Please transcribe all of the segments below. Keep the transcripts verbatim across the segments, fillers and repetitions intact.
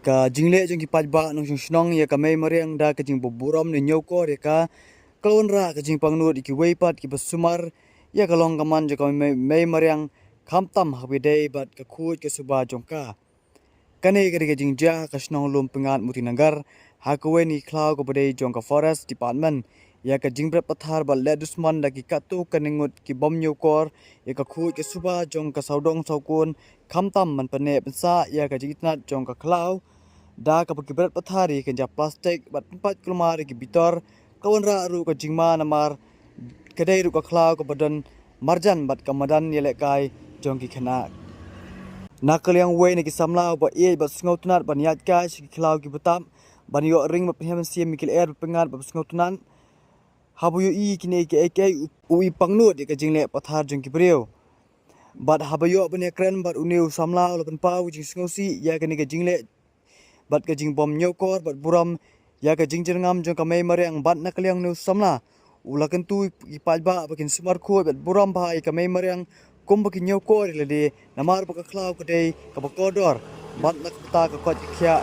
Ka jingleh jong ki paidbah nongshong shnong ïa ka mei mariang da ka jingburom ne ñiewkor ïa ka, ka la wanrah ka jingpangnud ïa kiwei pat kiba sumar ïa ka long ka man jong ka mei, mei mariang, khamtam haba ïadei bad ka khuid ka suba jong ka. Kane ka dei ka jingjia ha ka shnong Lumpyngngad Mutinagar, ha kawei na ki khlaw kaba dei jong ka Forest Department. Ïa ka jingbret pathar bad leh dusmon da ki katto katne ngut ki bym ñiewkor ïa ka khuid ka suba jong ka sawdong sawkun, khamtam ban pynneh pynsah ïa ka jingitynnad jong ka khlaw da kaba ki bret pathar ïa ka jingjia plastik bad pynpait kulmar ïa ki bitor. Ka wanrah ruh ka jingma namar ka dei ruh ka khlaw kaba don marjan bad ka madan ïalehkai jong ki khynnah. Na ka liang wei na ki samla uba ïeit bad sngewtynnad ban ïaid kai sha ki khlaw ki btap ban ïoh ring bad pynhiar mynsiem ïa ki lyer bapyngngad bad sngewtynnad, haba u ïohi kine kiei kiei u, u i pangnud ïa ka jingleh pathar jong ki briew. Bad haba ïoh ban ïakren bad une u samla u la pynpaw ka jingsngewsih ïa kane ka jingleh bad ka jingbym ñiewkor bad burom ïa ka jingjyrngam jong ka mei mariang. Bad na ka liang une u samla u la kyntu ïa ki paidbah ba kin sumar khuid bad burom bha ïa ka mei mariang kumba ki ñiewkor ïa lade, namar ba ka khlaw ka dei kaba kordor bad na ka bynta ka koit ka khiah.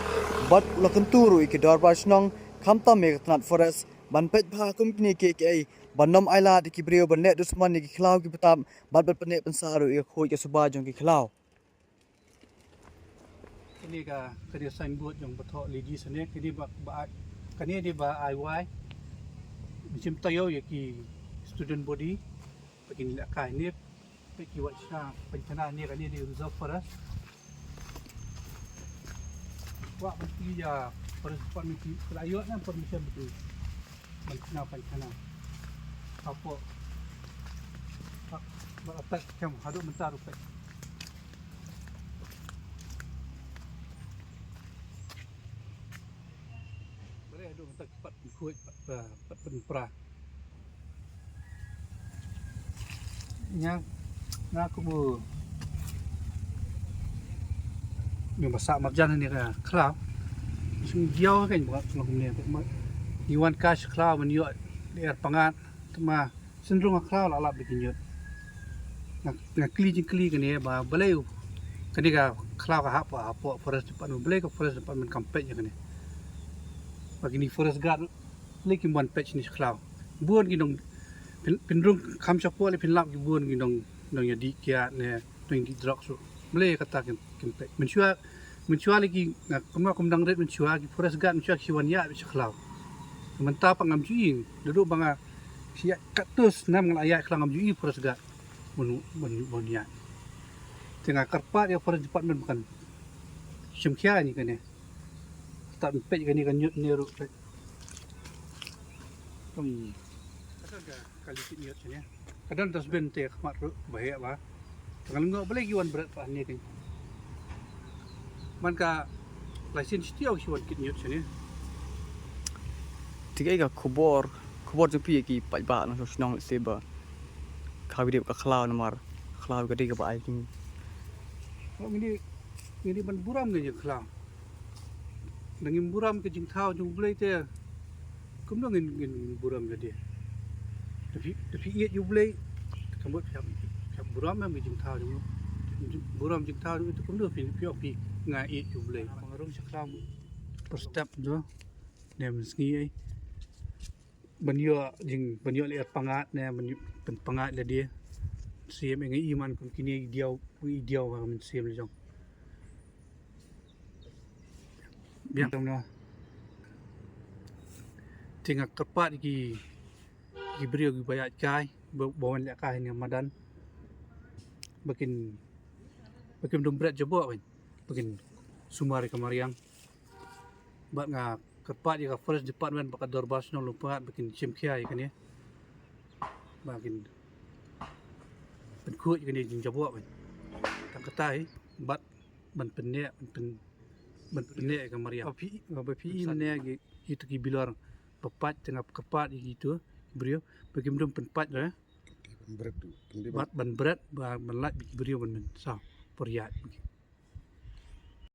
Bad u la kyntu ruh ïa ki dorbar shnong khamtam ïa ka tnat forest ban peit bha kum kine kiei kiei ban ym ailad ïa ki briew ban leh dusmon ïa ki khlaw ki btap bad ban pynneh pynsah ruh ïa ka khuid ka suba jong ki khlaw. Kane ka, ka dei signboard jong ba thoh ladies ne, kane ba, ba ai, kane dei ba ai wai. Mynsiem taïew ïa ki student body ba kin lehkai ne, peit ki wad sha pynkhana ne, kane dei reserve forest. Kwah ban plie ïa forest department ki, ka la ïoh ne permission ba ki ban khana pynkhana. Hapoh, ha, ba attack kem haduh mynta ruh peit. Balei haduh mynta ki pat pynkhuid, pat, ah, pat pynpra. Nga, nga kum u, nga ba sah marjan ne ka khlaw. Shu diaw ka ba ka kumne ka ma. Ngi wan kai sha khlaw ban ïoh lyer pyngngad. Te ma shen rung ka khlaw la lap da ki ñiut. Nga, nga kylli jingkylli kane ba balei u, kane ka khlaw ka hap, hap forest department, balei ka forest department kam peit ïa kane. Ba kine forest guard lei kim wan peit shane sha khlaw. Bun ki nong pyn, pynrung kham shapoh lei pynlap ki bun ki nong, nongïadih kiad ne nongïadih drugs ruh. Balei kata kim, kim peit. Mynshuwa, mynshuwa lei ki, nga kumno kum dang rit mynshuwa ki forest guard mynshuwa ki wan ïaid sha khlaw. Mynta pat ngam ju i, naduh ba nga shu ïaid katto snem nga la ïaid khlaw ngam ju i forest guard ban, ban, ban ïaid. Te nga kyrpad ïa forest department ba kan shim khia ïa kane. Stad peit kane ka ñiut ne ruh peit. Tong. Ka, ka, ka lipit ñiut shane. Ka don dustbin te khmat ruh ba heh ba. Te nga lyngngoh balei ki wan bret ba hangne kane. Man ka license tiaw ki wan kit ñiut shane. Te kaei ka khubor, khubor jong phi ïa ki paidbah nongshong shnong lehse ba ka video ka khlaw namar khlaw ka dei kaba ai ki. Ngi dei, ngi dei ban burom ngi ïa khlaw. Da ngim burom ka jingthaw jong U Blei te kumno ngin, ngin, ngin burom lade. Da phi, da phi ïeit ïa U Blei, ka mut phi hap, phi hap burom ïa ka jingthaw jong U. Burom jingthaw jong U te kumno phi, phi ïoh phi nga ïeit ïa U Blei. Ba nga rung sha khlaw. Pyrstep do. Ne mynsngi ei. Ban ïoh jing, ban ïoh lyer pyngngad ne ban ïoh pynpyngngad lade. Mynsiem nga i man kum kine i diaw, i diaw ha mynsiem la jong. Biang tam na. Te nga kyrpad ki, ki briew kiba ïaid kai, ba, ba wan lehkai ne madan. Ba kin, ba kin dum bret jaboh ban. Ba kin sumar ïa ka mariang. Bad nga kyrpad ïa ka forest department bad ka dorbar shnong Lumpyngngad ba kin shim khia ïa kane. Ba kin pynkhuid ïa kane jingjaboh ban. Tang kata hi bad ban pynneh, ban pyn, ban pynneh ïa ka mariang. Ba phi, ba phi ne ki, kito ki bilor ba pait te nga kyrpad ïa kito briew ba kim dum pynpait re. Ban bret tu. Kim dei ban, ban bret, ba, ban lait bad ki briew ban mynsaw por ïaid.